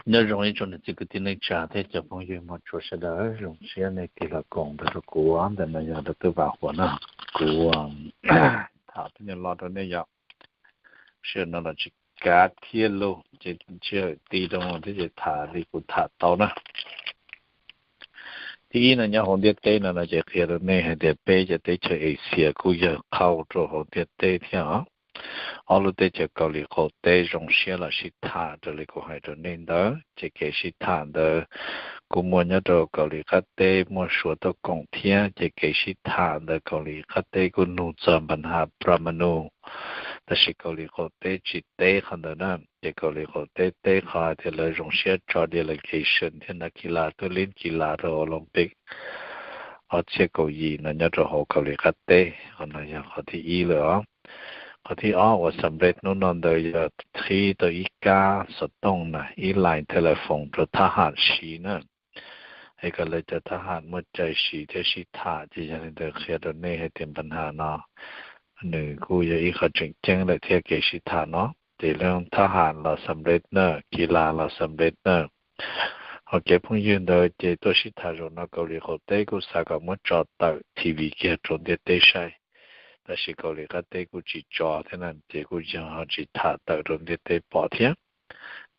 Nyob zoo ib tsoom niam txiv kwv tij neej tsa thiab cov phooj ywg mog, tsuas sawv daws zoo siab nej tig los koom nrog rau kuv. Ntawm no yog rau twb vam huam na, kuv tham peb nyuag lo rau nej yom. Sij hawm no los tsis kav thiab lauj, ces sij hawm ti rau thiab ces tham li kuv tham tau na. Thib ib no nyob hauv ntiaj teb no no ces qhia rau nej hais tias peb cov teb chaws Asia kuj yawg qhau rau hauv ntiaj teb thiab os. Ob lub teb chaws Kaus Lim qaum teb zoo siab los sib tham raws li kuv hais rau nej ntawd, ces kev sib tham ntawd kuj muaj nyob rau Kaus Lim qab teb muaj Suav tuaj koom thiab, ces kev sib tham ntawd Kaus Lim qab teb kuj nug txog npa nhas pramanu, tab sis Kaus Lim qaum teb tsis teb qhov ntawd na. Ces Kaus Lim qaum teb teb qhov hais tias lawv zoo siab tso delegation thiab nab kis las tuaj lib kis las rau Olympic ob txhiab kaum yim no nyob rau hauv Kaus Lim qab teb. Qhov no yog qhov thib ib lawm os. Qhov thib ob uas xam lej hnub no ntawd yog qhib tau ib kab xov tooj na, ib line telephone rau thab ham siv na, es kom lawv cov thab ham muaj cai siv thiab sib tham. Ces yog li ntawd qhia rau nej hais tias npa nhas no nws kuj yog ib qho tseem ceeb lawm thiab kev sib tham no. Ces leej thab ham los xam lej na, kis las los xam lej na. Ho kev phooj ywg ntawd ces tuaj sib tham zaum no Kaus Lim qaum teb kuj xav kom muab tso tawm T V kiag rau ntiaj teb saib, tab sis Kaus Lim qab teb kuj tsis tso thiab na, ces kuj yog ho tsis tham tawm rau ntiaj teb pom thiab.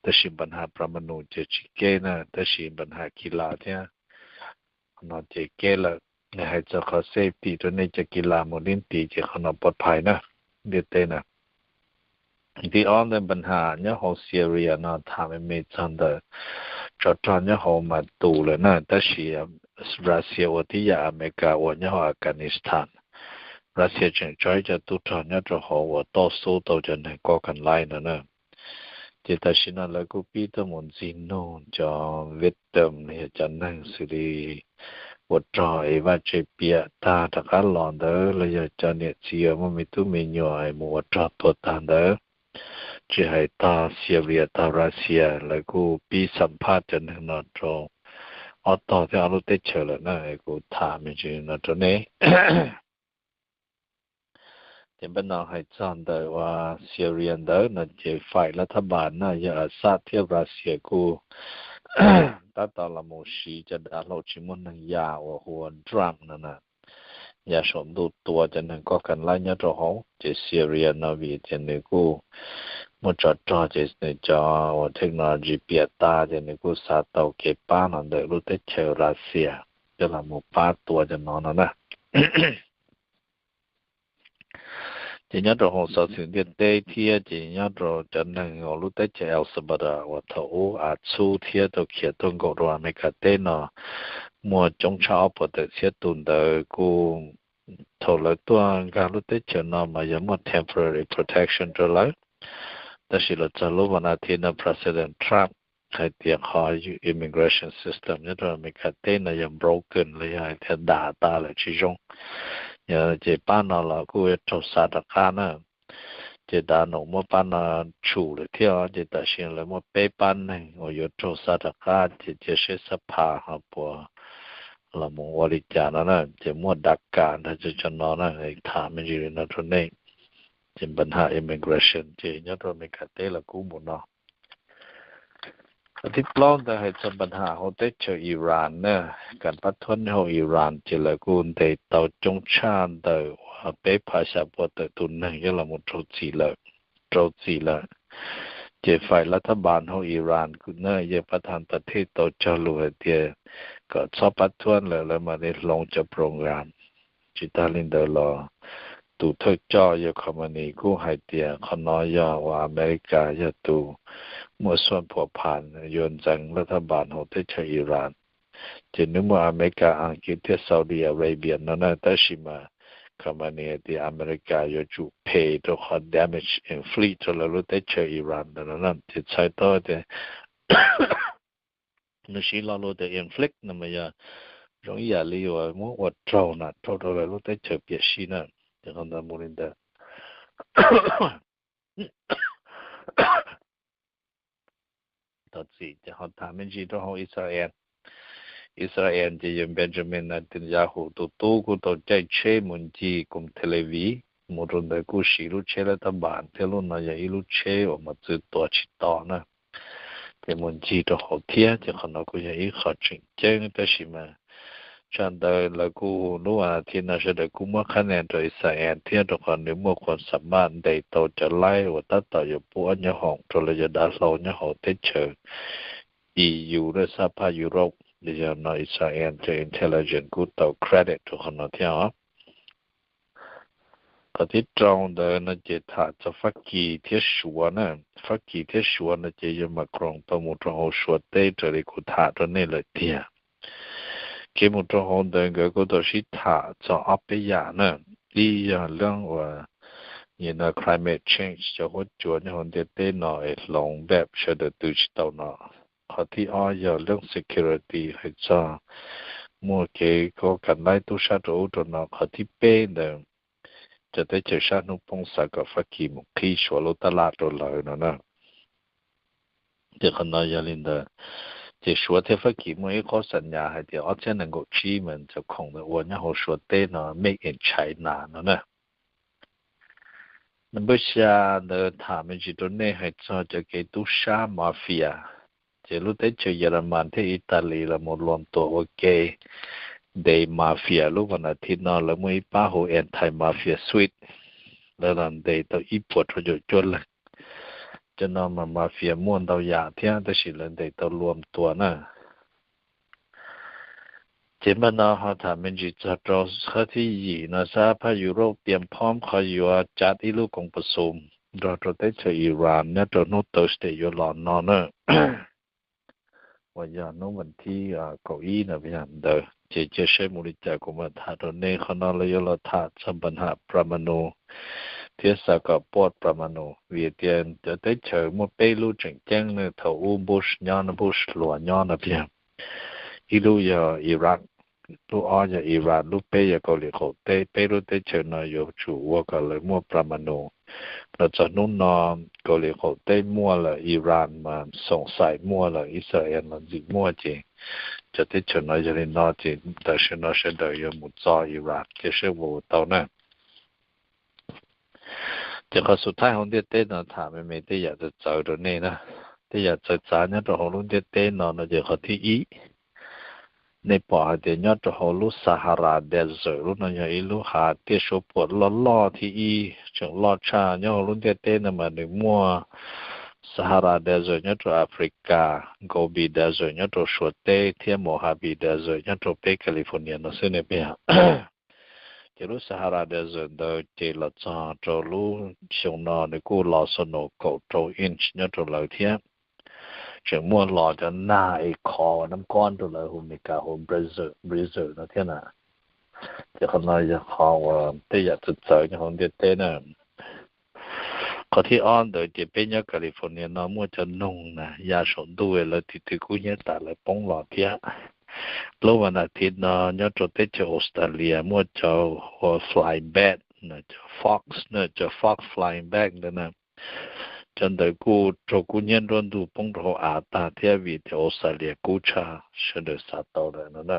Tab sis npa nhas pramanu ces tsis keb na, tab sis npa nhas kis las thiab no ces keb lawm. Nws hais txog qhov safety rau nej cov kis las mus lib ntis ces qhov no pov phais na, ntiaj teb na. Thib ob ntawd npa nhas nyob hauv Syria no tham me me txog ntawm tsov rog nyob hauv mas tus lawm na, tab sis Russia ua tib yam Amelikas ua nyob hauv Afghanistan. Russia tseem tso ib co tub rog nyob rau hauv uas toj xub tau cov neeg kob kas laib no na. Ces tam sim no lawv kuj pib tuaj mus ntxig nug cov victim los yog cov neeg xws li ua rog es vaj tse piam tag rov qab los ntawd los yog cov niam txiv uas muaj me tub me nyuam es mus ua rog tuag tag ntawd. Tsis hais tog Syria tog Russia lawv kuj pib xam phaj cov neeg no rau ob tog thiab ob lub teb chaws lawm na, kuv tham me ntsis no rau nej. Ces npaj no hais txog ntawm uas Syria ntawd no ces faim lav thab npas na yog Assad thiab Russia kuj tab tom los mus siv cov dav hlau tsis muaj neeg ya uas hu ua drone no na, ya saum ntuj tua cov neeg kob kas laib nyob rau hauv. Ces Syria no vim tias nws kuj muaj tsov rog ces nws cov uas technology piam tas ces nws kuj xav tau kev pab no ntawm lub teb chaws Russia coj los mus pab tua cov no no na. Ces nyob rau hauv xov xwm ntiaj teb thiab ces nyob rau cov neeg hauv lub teb chaws El Salvador uas thaum ub av txhub thiab tau khiav tuaj nkaum rau Amelikas teb no muaj coob tshaj ob puas tawm txhiab tus ntawd kuj thaum lawv tuaj nkag lub teb chaws no mas yog muaj temporary protection rau lawv. Tab sis los txog lub vas as thiv no President Trump hais tias qhov immigration system nyob rau Amelikas teb no yog broken los yog hais tias dam tas lawm tsis zoo. Yog ces pab no los kuj yuav raug xa rov qab na. Ces dav no muab pab no tshum lawm thiab ces tam sim lawv muaj peb pab neeg uas yuav raug xa rov qab ces cia seb xab phas ho puas los mus ua li cas no na. Ces muaj dav kam nrog cov no na, tham me ntsis li no rau nej. Ces npa nhas immigration ces nyob rau Amelikas teb los kub mus no. Qhov thib plaub ntawd hais txog npa nhas hauv teb chaws Iran na, kam pab thuab nyob hauv Iran ces lawv kuj ntes tau coob tshaj ntawm uas peb phav xya pua tawm tus neeg coj los mus rau txim lawm, rau txim lawm. Ces faim lav thab npas hauv Iran na yawg pab thas pas thej tau cog lus hais tias kom txhob pab thuab lawm lawv mam li hloov cov program. Tsis tag li ntawd los tus thawj coj yawg Khamenei kuj hais tias qhov no yog uas Amelikas yog tus muaj xuam phuam phas yuav ntxeev lav thab npas hauv teb chaws Iran. Ces nws muaj Amelikas, Askiv thiab Saudi Arabia no na, tab sis mas Khamenei hais tias Amelikas yuav tsum phem rau qhov damage inflict rau lawv lub teb chaws Iran ntawd no na. Ces txhais tau tias nws siv lo lus tias inflict no mas yog zoo ib yam li uas muab ua raug na, raug rau lawv lub teb chaws piam sij na. Ces qhov ntawd mus li ntawd thov txim. Ces ho tham me ntsis rau hauv Israel. Israel ces yawg Benjamin Netanyahu tus tub kuj tau caij tsheb mus ncig koom Tel Aviv, mus rau ntawd kuj siv lub tsheb lav thab npas thiab lub no yog ib lub tsheb uas mos txwv tua tsis to na. ces mus ncig rau hauv thiab. Ces qhov no kuj yog ib qho tseem ceeb, tab sis mas tshaj ntawd lawv kuj hu lub as thiv no sawv daws kuj muab qhab ne rau Israel thiab, rau qhov nws muaj khuam xa maj ntes tau cov laib uas tab tom yuav pub ob nyuag hoom rau lawv cov dav hlau nyob hauv teb chaws E U lawm, sab phaj Europe. Yog no Israel cov intelligence kuj tau credit rau qhov no thiab os. Qhov thib rau ntawd no ces tham txog Fab Kis thiab Suav na. Fab Kis thiab Suav no ces yog Macron tau mus rau hauv Suav teb raws li kuv tham rau nej lawm tiag. Kev mus rau hauv ntawd nkawd kuj tau sib tham txog ob peb yam na. Ib yog lub uas nim no climate change, cov huab cua nyob hauv ntiaj teb no es hloov npaj sawv daws twv tsis tau no. Qhov thib ob yog lub security, hais txog muaj kev kob kam laib tub sab rau ub rau no. Qhov thib peb ntawd cov teb chaws sab hnub poob xav kom Fab Kis mus qhib Suav lub tab laj rau lawv no na. Ces qhov no yog li ntawd, ces Suav thiab Fab Kis muaj ib qhov xam nyas hais tias ob txhiab nees nkaum tsib mas cov khoom ntawd ua nyob hauv Suav teb no made in China no na. Npawb xya ntawd tham me ntsis rau nej hais txog cov kev tub sab mafia. Ces lub teb chaws Yelamas thiab Italis los mus luam tuam ua ke ntes mafia. Lub vas nas thiv no lawv muaj ib pab hu anti-mafia suite, lawv los ntes tau ib puas rau caum cuaj leeg. Cov no mas mafia muaj ntau yam thiab, tab sis lawv ntes tau luam tuam na. Ces npaj no ho tham me ntsis txog rau qhov thib yim no, sab phaj Europe tias phom qhov yuav cab ib lub koom pas xum nrog rau teb chaws Iran nyob rau hnub Thursday yuav los no na, uas yog hnub vas thib kaum ib no ntawd, ces cia saib mus li cas kuv mam tham rau nej. Qhov no lawv yuav los tham txog npa nham pramanu thiab xav kom pom pramanu, vim tias cov teb chaws muaj peb lub tseem ceeb ne, thaum ub Bush nyob no, Bush hluas nyob no tiag. Ib lub yog Iraq, lub ob yog Iran, lub peb yog Kaus Lim qaum teb. Peb lub teb chaws no yuav tsum ua kom lawv muaj pramanu. Los txog hnub no Kaus Lim qaum teb muaj lawm, Iran mas xoom xais muaj lawm, Israel los ntxim muaj, ces cov teb chaws no yog li no ces tam sim no sawv daws yuav mus txo Iran, cia saib ua ua tau na. Ces qhov xub thawj hauv ntiaj teb no tham me me tej yam txawv txawv rau nej na. Tej yam txawv txav nyob rau hauv lub ntiaj teb no no ces qhov thib ib, nej pom hais tias nyob rau hauv lub Sahara Desert, lub no yog ib lub hav tiaj suab puam loj loj thib ib, tseem loj tshaj nyob hauv lub ntiaj teb no mas nws muaj Sahara Desert nyob rau Africa, Gobi Desert nyob rau Suav teb, thiab Mojave Desert nyob rau peb California no xwb ne peb. Ces lub Sahara Desert ntawd ces los txog rau lub xyoo no nws kuj los snow kaum rau inch nyob rau lawv thiab. Tseem muaj los cov nag es khov uas nab kob rau lawv hu Mes Kas hu blizzard no thiab na. Ces qhov no yog qhov uas tej yam txawv txawv nyob hauv ntiaj teb na. Qhov thib ob ntawd ces peb nyob California no muaj cov noog na ya saum ntuj, lawv tiv twv kub hnyiab tas lawv poob los thiab. Lub vas nas thiv no nyob rau teb chaws Australia muaj cov ua flying bat, cov fox na, cov fox flying bat ntawd na. Cov ntawd kuj raug kub hnyiab nruab ntug poob rau hauv av tag thiab, vim tias Australia kub tshaj sawv daws xav tau lawm no na.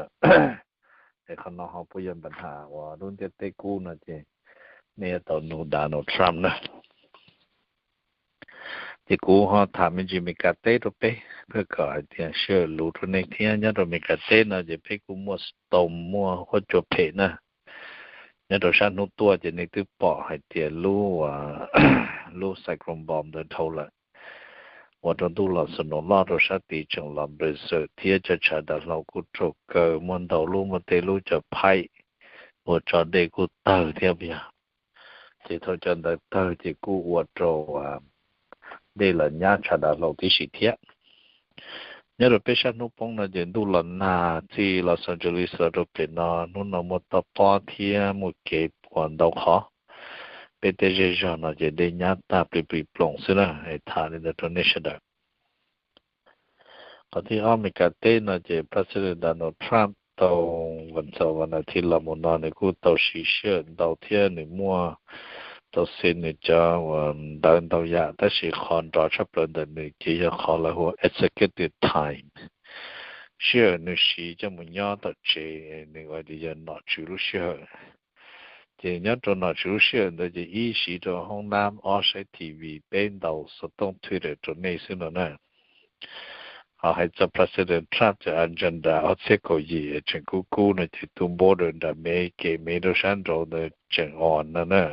Es qhov no ho puas yog npa nham uas lub ntiaj teb kub no ces nej yuav tau nug Donald Trump na. Ces kuv ho tham me ntsis Mes Kas teb rau peb, peb kom hais tias sij hawm luv rau nej thiab. Nyob rau Mes Kas teb no ces peb kuj muaj storm, muaj huab cua phem na. Nyob rau sab hnub tuaj ces nej twb pom hais tias lub, lub cyclone bomb ntawd dhau lawm, ua rau ntuj los snow loj rau sab tid, tseem los blizzard thiab, cov tshav dav hlau kuj raug kaw, muaj ntau lub, muaj tej lub cov pipe uas tso dej kuj tawg thiab yog. Ces thaum cov ntawd tawg ces kuj ua rau dej los nyab tshav dav hlau tib si thiab. Nyob rau peb sab hnub poob no ces ntuj los nag, txij Los Angeles los rau pem no hnub no muaj toj pob thiab muaj kev puas ntau qhov. Peb tej zej zog no ces dej nyab tag plig plig ploom xwb na. Tham li ntawd rau nej sawv daws. Qhov thib ob, Mes Kas teb no ces President Donald Trump tau vas ntxaum vas nas thiv los mus no nws kuj tau siv sij hawm ntau thiab nws muaj tau siv nws cov ntawv ntau yam, tab sis qhov nrov tshaj plaws ntawm nws ces yog qhov lawv hu ua executive time. Sij hawm nws siv coj mus nyob tom tsev, nws ua tias yog nom tswv lub sij hawm. Ces nyob rau nom tswv lub sij hawm ntawd ces ib siv rau hoob nab, ob saib T V, peb ntaus xov tooj Twitter rau nej xwb no na. Ho hais txog President Trump cov agenda ob txhiab kaum yim tseem kub kub no ces tus border nram Mev kev Mev rau sab nraud ntawd tseem on no na.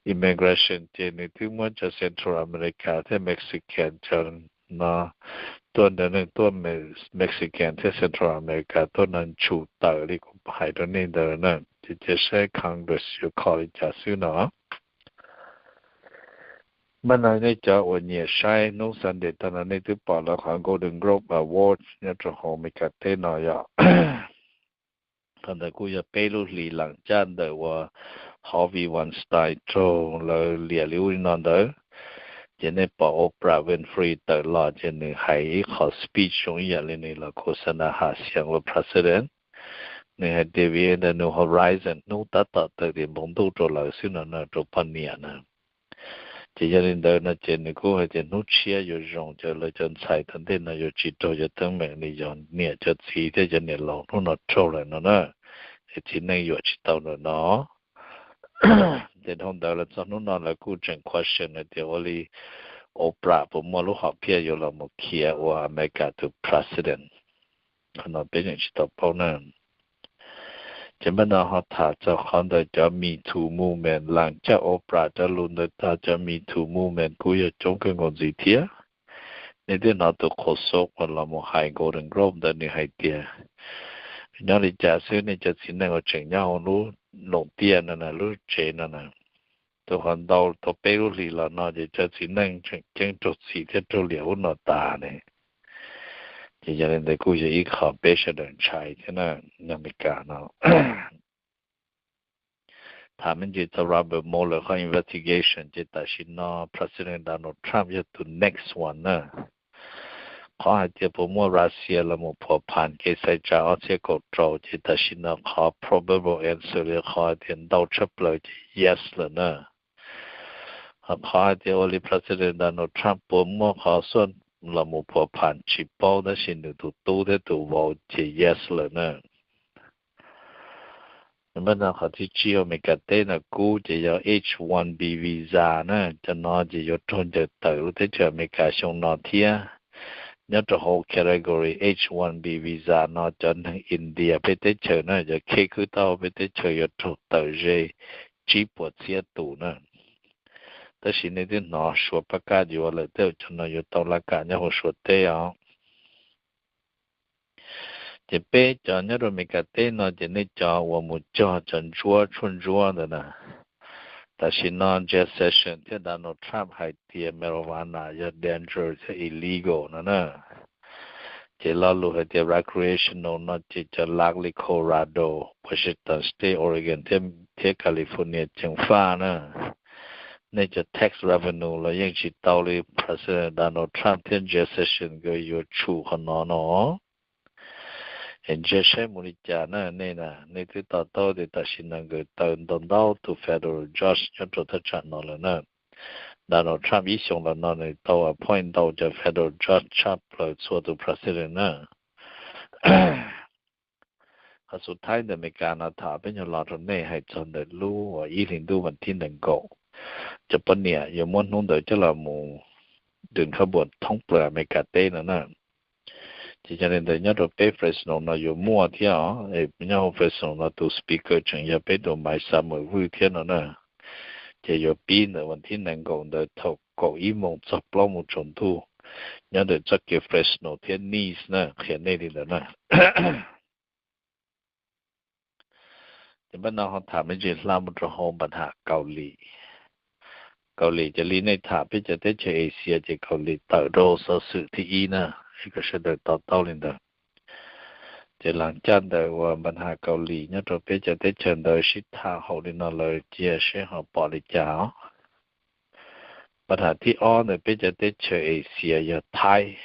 Immigration ces nws twb muab cov Central America thiab Mexican cov no tuaj ntawd, neeg tuaj Mexican thiab Central America tuaj no ntshum tawm li kuv hais rau nej ntawd na. Ces cia saib Congress yuav kho li cas xwb no. Mas no nej cov uas nyiam saib hnub Sunday tag no nej twb pom lawv qhov Golden Globe Award nyob rau hauv Amelikas teb no yom. Qhov ntawd kuj yog peb lub hlis lees caj ntawm uas Harvey Weinstein raug lawv liam li ub li no ntawd. Ces nej pom Oprah Winfrey tawm los ces nws hais ib qho speech zoo ib yam li nws los khos xa na ha xias ua president. Nws hais tias vim ntawm New Horizon hnub tab tom tawm tias npoo ntuj rau lawv xwb no na, rau poj niam na. Ces yog li ntawd no ces nws kuj hais tias hnub tshiab yuav zoo, cov lawv cov ntxhais tom ntej no yuav tsis raug cov teeb meem li yog niam cov txiv thiab cov niam laus hnub no raug lawm no na. Es txiv neej yuam tsis tau ntawm no. Ces dhau ntawd los txog hnub no lawv kuj tseem question hais tias ua li Oprah puas muaj lub hom phiaj yuav los mus khiav ua Amelikas tus president. Qhov no peb tseem tsis tau paub na. Ces npaj no ho tham txog qhov ntawm cov Me Too movement, lees caj Oprah cov lus ntawd tag cov Me Too movement kuj yog coob kawg nkaus ntxiv thiab. Nej twb hnov tus qhua xoob uas los mus hais Golden Globe ntawd nws hais tias, nyob li cas xwb nej cov txiv neej uas tseem nyob hauv lub loos tiaj no na, lub tsev no na, tus qhov ntau tau peb lub hlis los no ces cov txiv neej tseem ceeb raug txim thiab raug liam ub no tas ne. Ces yog li ntawd kuj yog ib qho peb sawv daws ntshai thiab na, nyob Amelikas no. Tham me ntsis txog Robert Mueller qhov investigation ces tam sim no President Donald Trump yog tus next one na. Qhov hais tias puas muaj Russia los mus phua phas kev xaiv tsa ob txhiab kaum rau ces tam sim no qhov probable answer li qhov hais tias ntau tshaj plaws ces yes lawm na. Ho qhov hais tias ua li President Donald Trump puas muaj qhov xuaj los mus phua phas tsis paub tab sis nws tus tub thiab tus vauv ces yes lawm na. Npaj no qhov thib tsib Amelikas teb no kub ces yog H one B visa na, cov no ces yuav raug ncaws tawm lub teb chaws Amelikas xyoo no thiab. Nyob rau hauv category H one B visa no cov neeg India peb teb chaws na, cov khej khwb taub hau peb teb chaws yuav raug tawm ze tsib puas txhiab tus na. Tab sis nej twb hnov Suav pab kaj yuav lawm, tej zaum cov no yuav tau laj kam nyob hauv Suav teb os. Ces peb cov nyob rau Amelikas teb no ces nej cov uas mus cog cov ntsuab tshuaj ntsuab ntawd na, tam sim no Jeff Sessions thiab Donald Trump hais tias marijuana yog danger thiab illegal no na. Ces lo lus hais tias recreational no ces cov laj li Colorado, Washington State, Oregon thiab California ceev faj na. Nej cov tax revenue los yeej tsis tau li President Donald Trump thiab Jeff Sessions nkawd yuav tshum qhov no no. Es ntsia saib mus li cas na nej na, nej twb to taub tias tam sim no nkawd tau ntau ntau tus federal judge nyob rau thaj tsam no lawm na. Donald Trump ib xyoos los no nws tau appoint ntau cov federal judge tshaj plaws txhua tus president na. Qhov xub thawj ntawm Amelikas no tham peb nyuag lo rau nej hais txog ntawm lub uas ib hlis ntuj vas thib nees nkaum, cov poj niam yuav muab hnub ntawd coj los mus dwm khab npuas thoob plaws Amelikas teb no na. Ces yog li ntawd nyob rau peb Fresno no yuav muaj thiab os, nyob hauv Fresno no tus speaker tseem yog peb tus Mike Summers Vwj thiab no na. Ces yuav pib ntawm vas thib nees nkaum ntawd thaum kaum ib moos txog plaub moos tsaus ntuj, nyob ntawm txoj kev Fresno thiab Nice na, qhia nej li ntawd na. Ces npaj no ho tham me ntsis hla mus rau hauv npa nham Kaus Lim. Kaus Lim ces li nej tham peb cov teb chaws Asia ces Kaus Lim tawm rau xov xwm thib ib na, kom sawv daws to taub li ntawd. Ces lees caj ntawm uas npa nham Kaus Lim nyob rau peb cov teb chaws ntawd sib tham hauv li no lawm cia seb ho pom li cas os. Npa nham thib ob ntawm peb cov teb chaws Asia yog Thaib.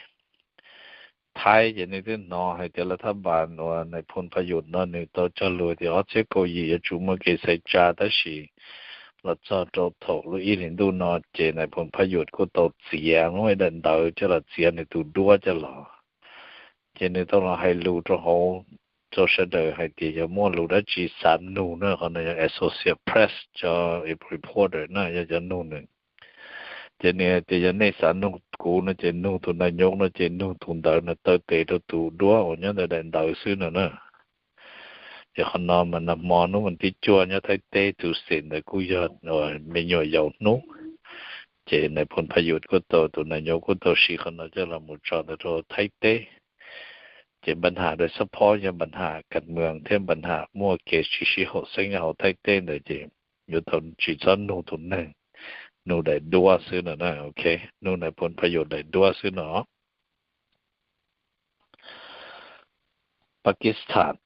Thaib ces nej twb hnov hais tias lawv thab npas uas nais phoo Phas Yum no nws tau cog lus tias ob txhiab kaum yim yuav tsum muaj kev xaiv tsa tab sis los txog rau thaum lub ib hlis ntuj no ces nais phoo Phas Yum kuj tau txiav muab ib daim ntawv coj los txiav nws tus duab coj los. Ces nws tau los hais lus rau hauv rau sawv daws hais tias yog muaj lus dab tsi xav nug na, qhov no yog Associated Press cov reporter na yog cov nug nws. Ces nws hais tias yog nej xav nug kuv no ces nug tus nais nyob no ces nug tus ntawd no taw tes rau tus duab uas nyob ntawm daim ntawv xwb no na. Ces qhov no mas nag hmo hnub vas thib cuaj nyob Thaib teb tus xeem ntawd kuj yog me nyuam yaus hnub. Ces nais phoo Phas Yus kuj tau, tus nais nyob kuj tau siv qhov no coj los mus tso ntawd rau Thaib teb. Ces npa nham dawm xab phob yog npa nham kas mwam thiab npa nham muaj kev tsis sib haum xeeb nyob hauv Thaib teb ntawd ces yuav tau tsis txhob nug tus neeg, nug daim duab xwb no na. Ok, nug nais phoo Phas Yus daim duab xwb no. Pakistan,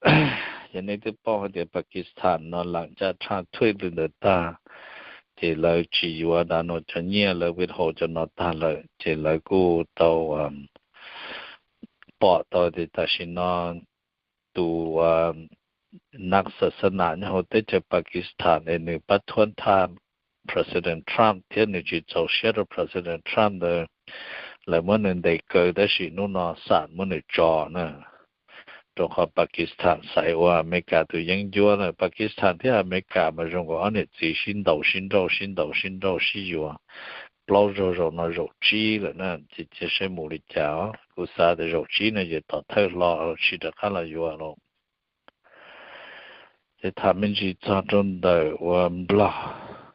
yog nej twb paub hais tias Pakistan no lam caj tshaj thuej li ntawd tag, ces lawv tsis yuav dav no cov nyiaj, lawv withhold cov no tag lawm ces lawv kuj tau pom tau tias tam sim no tus nas xas xas nas nyob hauv teb chaws Pakistan es nws pab thuab thaj President Trump thiab nws tsis txaus siab rau President Trump ntawd, lawv muab nws ntes kaw tab sis hnub no xam muab nws tso na. Rau qhov Pakistan xaiv ua Amelikas tus yeeb ncuab na. Pakistan thiab Amelikas mas zoo nkaus ob niam txiv sib ntaus sib nrauj sib ntaus sib nrauj sib yuav plaub zaug, zaum no zaum tsib lawm na, ces cia saib mus li cas os. Kuv xav tias zaum tsib no ces tom thawj hlo tsis rov qab los yuav lawm. Ces tham me ntsis txog rau ntawm uas Nplog,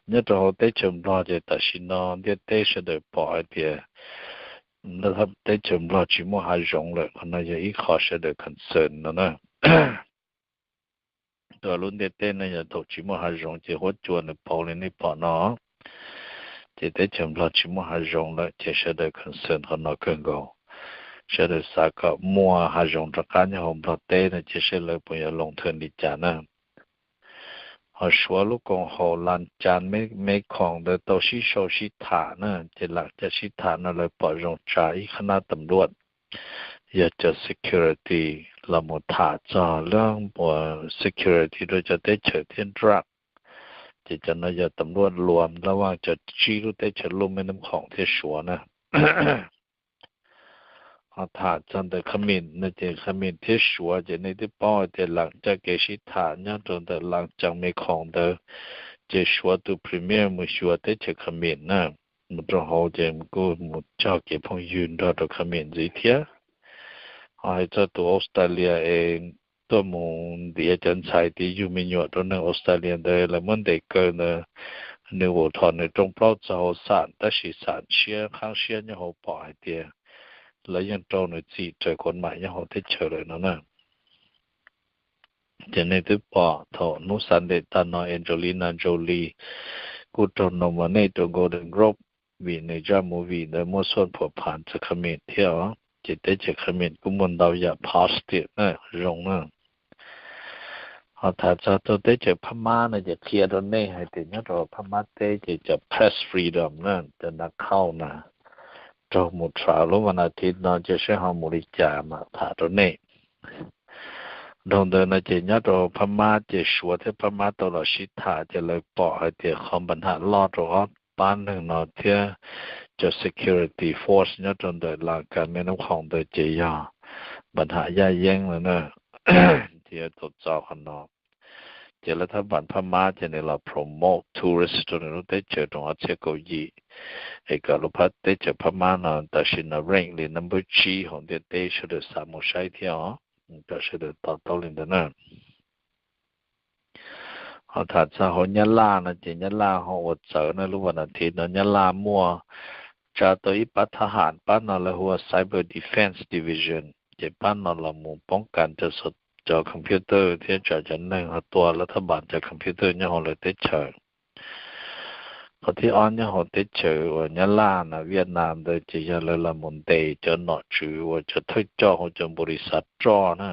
nyob rau hauv teb chaws Nplog ces tam sim no ntiaj teb sawv daws pom hais tias teb chaws Nplog tsis muaj hav zoov lawm, qhov no yog ib qho sawv daws concern no na. Rau lub ntiaj teb no yog thaum tsis muaj hav zoov ces huab cua nws pauv li nej pom no, ces teb chaws Nplog tsis muaj hav zoov lawm ces sawv daws concern qhov no kawg nkaus. Sawv daws xav kom muaj hav zoov rov qab nyob hauv Nplog teb no ces seb lawv puas yuav loo thwm li cas na. Ho Suav lub koom haum Las Cas Mes Khoos ntawd tau sib sau sib tham na, ces Las Cas sib tham no lawv pom zoo tsa ib qhab nab tam luaj yog cov security los mus tham txog lub uas security rau cov teb chaws thiab drug. Ces cov no yog tam luaj luas laj vaj cov tsib lub teb chaws lub Mes Khoos thiab Suav na. Ho tham txog ntawm Kham Min no ces Kham Min thiab Suav ces nej twb paub hais tias Las Cas kev sib tham nyob rau ntawm Las Cas Mes Khoos ntawd, ces Suav tus premier mus xyuas teb chaws Kham Min na, mus rau hauv ces kuj mus cog kev phooj ywg nrog rau Kham Min ntxiv thiab. Ho hais txog tus Australia es tuaj mus ntiav cov ntxhais tias yug me nyuam rau neeg Australia ntawd lawv muab ntes kaw ntawd, nws ua thom nws rooj plaub txog hauv xam tab sis xam siab qhab siab nyob hauv pom hais tias lawv yeej rau nws txim raws kuv mam nyob hauv teb chaws lawm no na. Ces nej twb pom thaum hnub Sunday tag no Angelina Jolie kuj raug nominate rau Golden Globe vim nws zaj movie ntawd muaj xuaj phuam phas txog Kham Min thiab os. Ces teb chaws Kham Min kuj muaj ntau yam positive na, zoo na. Ho tham txog rau teb chaws Phab Mab no ces qhia rau nej hais tias nyob rau Phab Mab teb ces cov press freedom na, cov nav khauj na, raug mus rau lub vas nas thiv no ces seb ho mus li cas mam tham rau nej. Dhau ntawd no ces nyob rau Phab Mab ces Suav thiab Phab Mab tau los sib tham ces lawv pom hais tias qhov npa nham loj rau ob pab neeg no thiab cov security force nyob rau ntawm Las Kas Mes Nab Khoom ntawd ces yog npa nham yaj yeeb no na. Ces yuav tau txo qhov no. Ces lawv thab npas Phab Mab ces nws los promote tourist rau nws lub teb chaws rau ob txhiab kaum yim, es kom lub teb chaws Phab Mab no tam sim no rank li number tsib hauv ntiaj teb sawv daws xav mus saib thiab os, kom sawv daws to taub li ntawd na. Ho tham txog hauv Nyab Laj no ces Nyab Laj ho ua txawv na, lub vas nas thiv no Nyab Laj muaj tsa tau ib pab thab ham, pab no lawv hu ua Cyber Defense Division, ces pab no los mus poob kas cov computer thiab tsa cov neeg ho tua lawv thab npas cov computer nyob hauv lawv teb chaws. Qhov thib ob nyob hauv teb chaws uas Nyab Laj na, Viaj Nam ntawd ces yog lawv los mus ntes cov nom tswv uas cov thawj coj hauv cov npaum li xav roj na,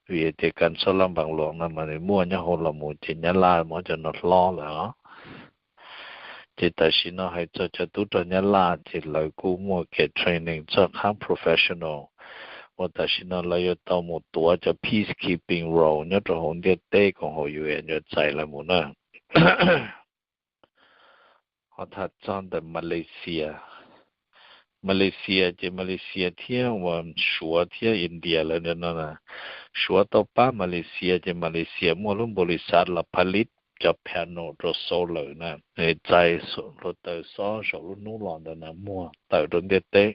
vim tias kas xob laj npas luam no mas nws muaj nyob hauv los mus ces Nyab Laj muab cov no hlob lawm os. Ces tam sim no hais txog cov tub rog Nyab Laj ces lawv kuj muaj kev training txog qhab professional uas tam sim no lawv yuav tau mus tuav cov peacekeeping role nyob rau hauv ntiaj teb koom haum U N yuav txais lawv mus na. Ho tham txog ntawm Malaysia, Malaysia ces Malaysia thiab uas Suav thiab India lawv no, Suav tau pab Malaysia ces Malaysia muaj lub npaum li xav los pha lib cov panel rau solar na, txais hluav taws xob saum lub hnub los ntawd na muag tawm rau ntiaj teb.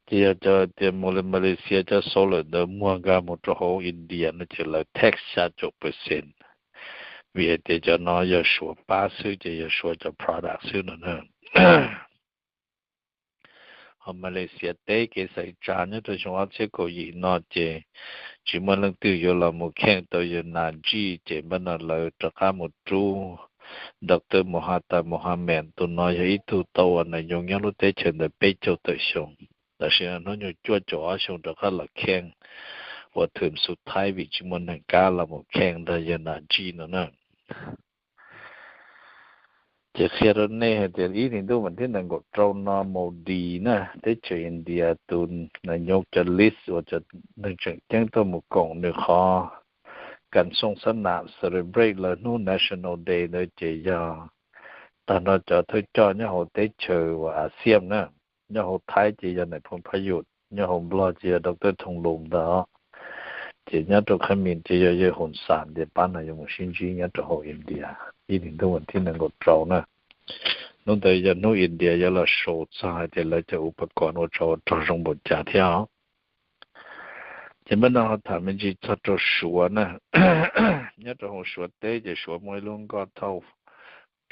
Ces yog cov tias Malaysia cov solar ntawd muag nkag mus rau hauv India no ces lawv tax xya caum percent, vim hais tias cov no yog Suav pab xwb ces yog Suav cov product xwb no na. Ho Malaysia teb kev xaiv tsa nyob rau xyoo ob txhiab kaum yim no ces tsis muaj leej twg yuav los mus kheej tau yawg Najib ces npaj no lawv rov qab mus rub Doctor Mahathir Mohamad. Tus no yog ib tug tau ua nas nyos nyob lub teb chaws ntawd peb caug tawm xyoo, tab sis hnub nyoog cuaj caum ob xyoo rov qab los kheej ua thwm xu thaib vim tsis muaj neeg kam los mus kheej nrog yawg Najib no na. Ces qhia rau nej hais tias ib hlis ntuj vas thib nees nkaum rau no Modi na, teb chaws India tus nas nyos cov list uas cov neeg tseem ceeb tuaj mus koom nws qhov kas xooj xab nam celebrate lawv hnub National Day ntawd ces yog tag nrho cov thawj coj nyob hauv teb chaws uas ASEAN na. Nyob hauv Thaib ces yog Nais Phoo Phaj Yum, nyob hauv Nplog ces yog Doctor Thoo Loon ntawd. Ces nyob rau Kham Min ces yog yawg Hun San ces pab no yuav mus sib ntsib nyob rau hauv India ib hlis ntuj vas thib nees nkaum rau na. Hnub ntawd yog hnub India yuav los sau txog hais tias lawv cov upas kos ua tsov ua rog zoo npaum cas thiab os. Ces npaj no ho tham me ntsis txog rau Suav na. Nyob rau hauv Suav teb ces Suav muaj ib lub nkoj thauj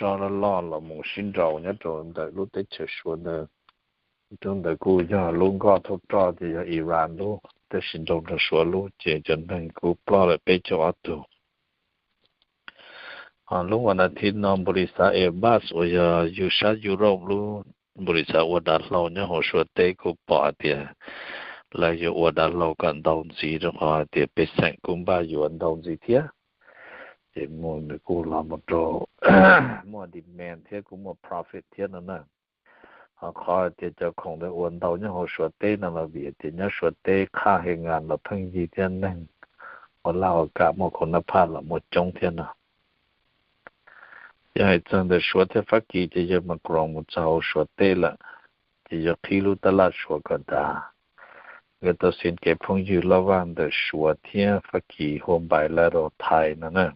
roj loj loj los mus sib nraus nyob rau ntawm lub teb chaws Suav ntawd. Rau ntawd kuj yog lub nkoj thauj roj ces yog Iran lub, tab sis nraus nrog Suav lub ces cov neeg kuj ploj lawm peb caug ob tug. Ho lub vas nas thib no npau li xav Airbus uas yog yug sab Europe lub npau li xav ua dav hlau nyob hauv Suav teb kuj pom hais tias lawv yuav ua dav hlau kom ntau ntxiv rau qhov hais tias pej xeem kuj npaj yuav ntau ntxiv thiab. Ces mus nws kuj los mus rau muaj demand thiab kuj muaj profit thiab no na. Ho qhov hais tias cov khoom ntawd ua ntau nyob hauv Suav teb no los vim hais tias nyob Suav teb qhaj he ngas los pheej yig thiab neeg ua laj ua kam muaj khoom nab phaj los muaj coob thiab no. Yog hais txog ntawm Suav thiab Fab Kis ces yawg Macron mus txog hauv Suav teb lawm, ces yuav qhib lub tab laj Suav kom dav. Nkawd tau xeev kev phooj ywg loj vaj ntawm Suav thiab Fab Kis hu npais lawv rau Thaib no na.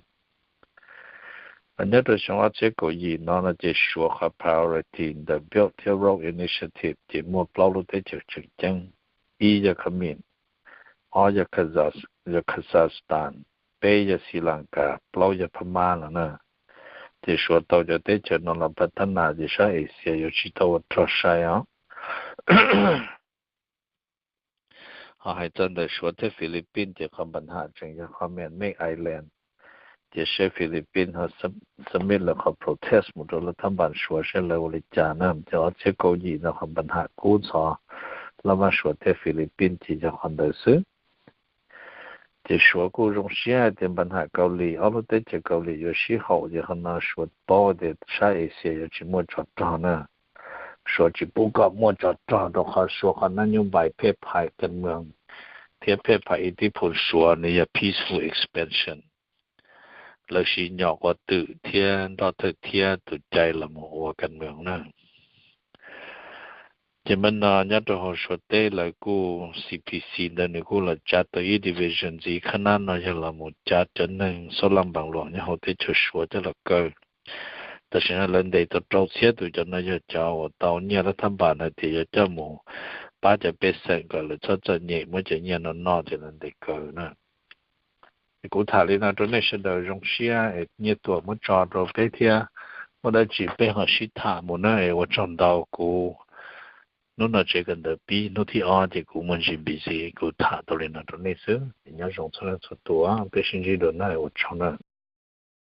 Nyob rau xyoo ob txhiab kaum yim no no ces Suav qhov priority ntawm Belt thiab Road Initiative ces muaj plaub lub teb chaws tseem ceeb. Ib yog Kham Min, ob yog Kazakhstan, peb yog Sri Lanka, plaub yog Phab Mab no na. Ces Suav tau cov teb chaws no los pab tab nas ces sab Asia yuav tsis tau ua rog sai os. Ho hais txog ntawm Suav thiab Philippines ces qhov npa ham tseem yog qhov man-made island. Ces seb Philippines ho submit lawv qhov protest mus rau lawv thab npas Suav seb lawv ua li cas na. Ces ob txhiab kaum yim no qhov npa ham kub ntxhov loj vaj Suav thiab Philippines ces yog qhov ntawd xwb. Ces Suav kuj zoo siab hais tias npa ham Kaus Lim, ob lub teb chaws Kaus Lim yuav sib haum ces qhov no Suav paub tias sab Asia yuav tsis muaj tsov rog na. Suav tsis pub kom muaj tsov rog rau qhov Suav qhov nab nyob npais phej phais kas moos thiab phej phais ib tib phum Suav nws yog peaceful expansion. Lawv siv nyom quas twm thiab nroj thawj thiab tus cai los mus ua kas moos na. Ces npaj no nyob rau hauv Suav teb lawv kuj C P C ntawd nws kuj los cav tau ib division ntxiv khab nab no yog los mus cav cov neeg xab laj npaas luam nyob hauv teb chaws Suav coj los kaw. Tam sim no lawv ntes tau rau txhiab tus cov no yog cov uas tau nyiaj lab thab npas hais tias yuav coj mus pab cov pej xeem kom lawv txhob txom nyem muab cov nyiaj no noj ces lawv ntes kaw na. Es kuv tham li no rau nej sawv daws zoo siab es nyiaj tuam muab tso rau peb thiab, muaj dab tsi peb ho sib tham mus na es ua tsaug ntau. Kuv hnub no tsev kawm ntawv pib, hnub thib ob ces kuv muaj ntsis busy, kuv tham tau li no rau nej xwb es nyob zoo txhua leej txhua tus, peb sib ntsib dua na, ua tsaug na.